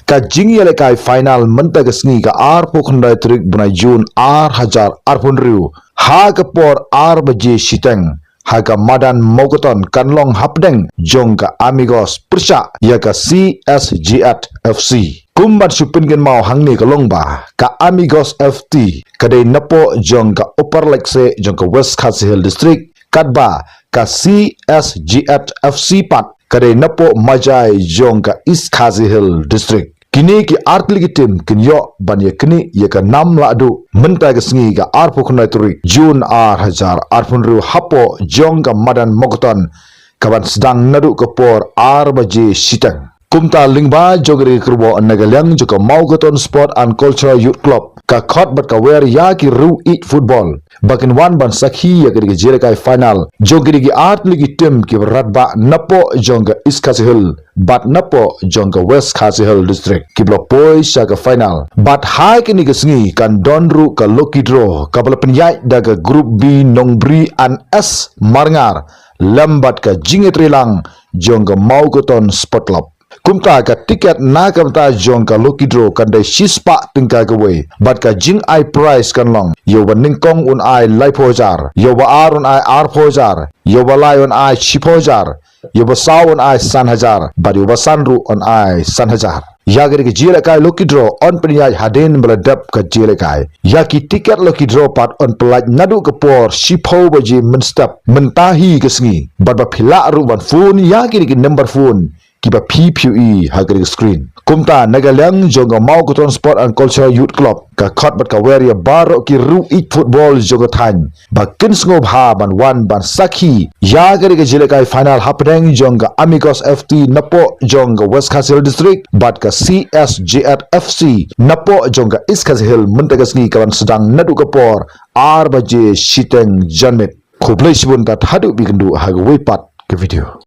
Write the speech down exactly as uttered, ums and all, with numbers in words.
Ka jingïalehkai final mynta ka sngi ka arphew khyndai tarik bnai Jun ar hajar arphew hynriew ha ka por ar baje shiteng ha ka madan Mawkaton kan long hapdeng jong ka Amigos pyrshah ïa ka C S G H F C. Kum ban shu pynkynmaw hangne ka long ba ka Amigos F C ka dei napoh jong ka Upper Lakseh jong ka West Khasi Hills District, katba ka C S G H F C pat ka dei napoh Majai jong ka East Khasi Hills District. Kine ki artylli ki tim kin ïoh ban ïa knieh ïa ka nam lahduh mynta ka sngi ka arphew khyndai tarik Jun ar hajar arphew hynriew hapoh jong ka madan Mawkaton, ka ban sdang naduh ka por ar baje shiteng. Kumta lyngba jong ka ri ka kyrwoh na ka liang jong ka Mawkaton Sport and Cultural Youth Club, ka khot bad ka wer ïa ki riew ïeit football ba kin wan ban sakhi ïa ka ri ka jingïalehkai final jong ki ri ki artylli ki tim ki ba radbah napoh jong ka East Khasi Hills bad napoh jong ka West Khasi Hills District ki ba la poi sha ka final. Bad ha kine ki sngi kan don ruh ka lucky draw ka ba la pynïaid da ka Group B Nongbri and S Marngar lem bad ka jingïatreilang jong ka Mawkaton Sport Club. Kumta ka tiket na ka bynta jong ka lucky draw kan dei shispah tyngka kawei bad ka jingai prize kan long ïa uba nyngkong un ai laiphew hajar, ïa uba ar un ai arphew hajar, ïa uba lai un ai shiphew hajar, ïa uba saw un ai san hajar bad ïa uba san ruh un ai san hajar. Ïa ka ri ka jingïalehkai lucky draw yn pynïaid hadien ba la dep ka jingïalehkai. Ïa ki tiket lucky draw pat yn pyllait naduh ka por shiphew baje mynstep mynta hi ka sngi bad ba phi lah ruh ban phone ïa ki ri ki number phone ki ba phi phi ïohi ha ka ri ka screen. Kumta na ka liang jong ka Mawkaton Sport and Cultural Youth Club ka khot bad ka wer ïa baroh ki riew ïeit football jong ka thaiñ ba kin sngewbha ban wan ban sakhi ïa ka ri ka jingïalehkai final hapdeng jong ka Amigos F C napoh jong ka West Khasi Hills District bad ka C S G H F C napoh jong ka East Khasi Hills mynta ka sngi ka ban sdang naduh ka por ar baje shiteng janmiet. Khublei shibun tad haduh ba ïakynduh ha kawei pat ka video.